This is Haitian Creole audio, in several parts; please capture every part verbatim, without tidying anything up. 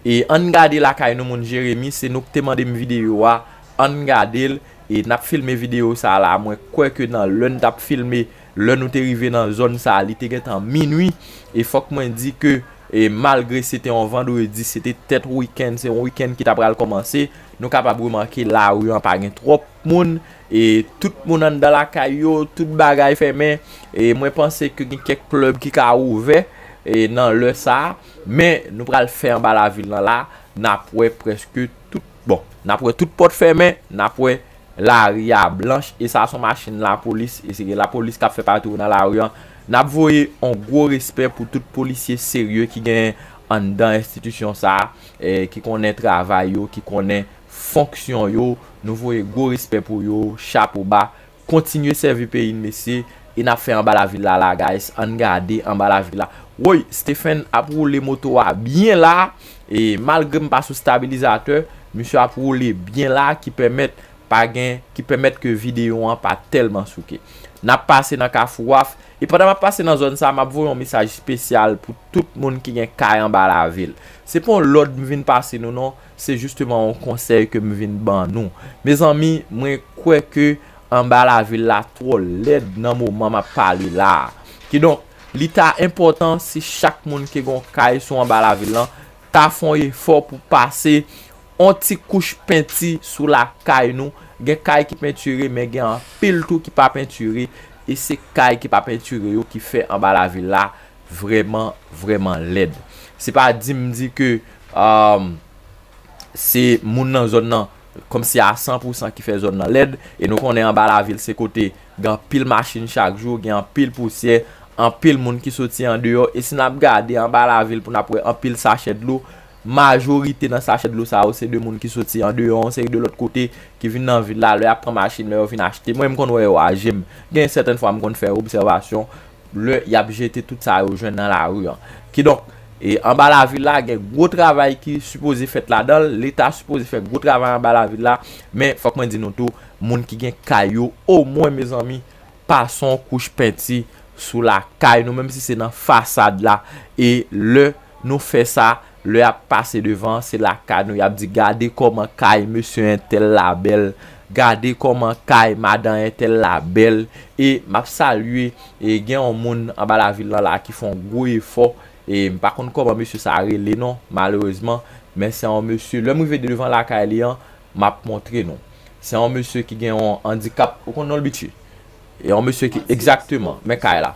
E ann gade lakay nou, moun Jeremi, se nou ki te mande m videyo a. Ann gade l, e n ap filme videyo sa a la. Mwen kwè ke nan lè n t ap filme, lè nou te rive nan zòn sa a, li te gentan minui. E fòk mwen di ke, e malgre se te yon vandredi, se te tèt wikenn, se yon wikenn ki ta pral kòmanse, nou kapab remake lari an pa gen twòp moun, e tout moun anndan lakay yo, tout bagay fèmen. E mwen panse ke gen kèk klèb ki ka ouvè, e nan lè sa a, men nou pral fè anba lavil lan la, n ap wè prèske tout, bon, n ap wè tout pòt fèmen, n ap wè lari a blanch, e sa se yon machin lapolis, e se lapolis k ap fè patwouy nan lari an. N ap voye yon gwo respè pou tout polisye serye ki gen anndan enstitisyon sa a, e ki konnen travay yo, ki konnen fonksyon yo. Nou voye gwo respè pou yo, chapo ba. Kontinye sèvi peyi n, mesye, e n ap fè anba lavil la, la, guys. Ann gade anba lavil la. Woy, Stephen ap woule moto a byen la, e malgre m pa sou stabilizatè, misye ap woule byen la, ki pèmèt pa gen, ki pèmèt ke videyo an pa tèlman souke. N ap pase nan Kafou Waf, e pandan m ap pase nan zòn sa, m ap voye yon mesaj espesyal pou tout moun ki gen kay anba lavil. Se pa yon lòd m vin pase nou non, se jisteman yon konsèy ke m vin ban nou. Mezanmi, mwen kwè ke anba lavil la twò lèd nan moman m ap pale la a. Kidonk, li ta enpòtan si chak moun ki gen yon kay sou anba lavil lan ta fè yon efò pou pase yon ti kouch penti sou lakay nou. Gen kay ki pentire, men gen anpil tou ki pa pentire. E se kay ki pa pentire yo ki fè anba lavil la vrèman, vrèman lèd. Se pa di m di ke, um, se moun nan zòn nan kòmsi a san pou san ki fè zòn nan lèd, e nou konnen anba lavil se kote gen anpil machin chak jou, gen anpil pousyè, anpil moun ki soti andeyò, e si n ap gade anba lavil pou n ap wè anpil sachè dlo, majorite nan sachè dlo sa yo se de moun ki soti andeyò, yon seri de lòt kote, ki vin nan vil la, lè y ap pran machin, lè yo vin achte. Mwen, m konn wè yo a je m. Gen sètèn fwa m konn fè obsèvasyon, lè y ap jete tout sa yo jwenn nan lari an. Kidonk, e anba lavil la, gen gwo travay ki sipoze fèt ladan l, Leta sipoze fè gwo travay anba lavil la, men fòk mwen di nou tou, moun ki gen kay yo, omwen, mezanmi, pase yon kouch penti sou lakay nou, menm si se nan fasad la, e lè nou fè sa, lè y ap pase devan, se lakay nou, y ap di, "Gade kòman kay mesye entèl la bèl, gade kòman kay madan entèl la bèl." E m ap salye, e gen yon moun anba lavil lan la ki fè yon gwo efò, e m pa konn kòman mesye sa rele non, malerezman, men se yon mesye, lè m rive devan lakay li an, m ap montre nou. Se yon mesye ki gen yon andikap, ou konn non l, Bitchy? E yon mesye ki, egzakteman, men kay la.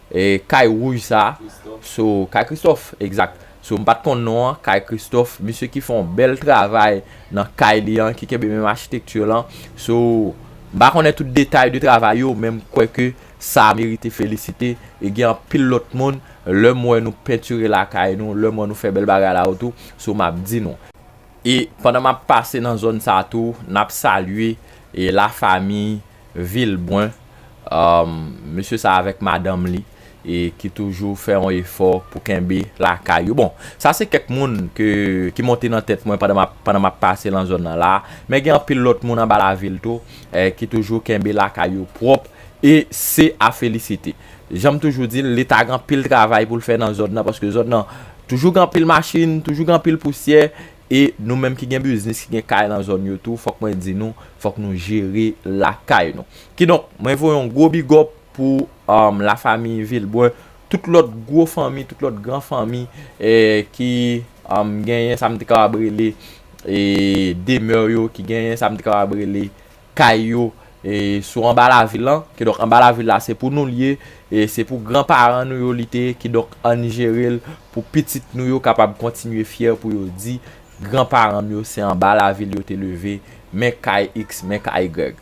E kay wouj sa, so, kay Christophe, egzak. So, m pa t konn non an, kay Christophe, misye ki fè yon bèl travay nan kay li an, ki kenbe menm achitekti lan. So, m pa konnen tout detay de travay yo, men m kwè ke sa merite felisite. E gen anpil lòt moun, lè m wè nou pentire lakay nou, lè m wè nou fè bèl bagay la yo tou, so, m ap di nou. E pandan m ap pase nan zòn sa a tou, n ap salye, e, lafanmi Vilbrun, um, mesye sa avèk madanm li, e ki toujou fè yon efò pou kenbe lakay yo. Bon, sa se kèk moun ke, ki monte nan tèt mwen pandan m ap, pandan m ap pase nan zòn nan la. Men gen anpil lòt moun anba lavil tou, e, ki toujou kenbe lakay yo pwòp, e se a felisite. Jan m toujou di l, Leta gen anpil travay pou l fè nan zòn nan, paske zòn nan toujou gen anpil machin, toujou gen anpil pousyè, e nou menm ki gen biznis, ki gen kay nan zòn yo tou, fòk mwen di nou, fòk nou jere lakay nou. Kidonk, mwen voye yon gwo big up pou, um, lafanmi Vilbrun, tout lòt gwo fanmi, tout lòt gran fanmi, e, ki, um, genyen sa m te kapab rele, e, demè yo, ki genyen sa m te kapab rele kay yo, e, sou anba lavil lan. Kidonk, anba lavil la, se pou nou l ye, e se pou granparan nou yo li te ye. Kidonk, ann jere l pou pitit nou yo kapab kontinye fyè pou yo di, granparan m yo se anba lavil yo te leve, men kay X, men kay Y.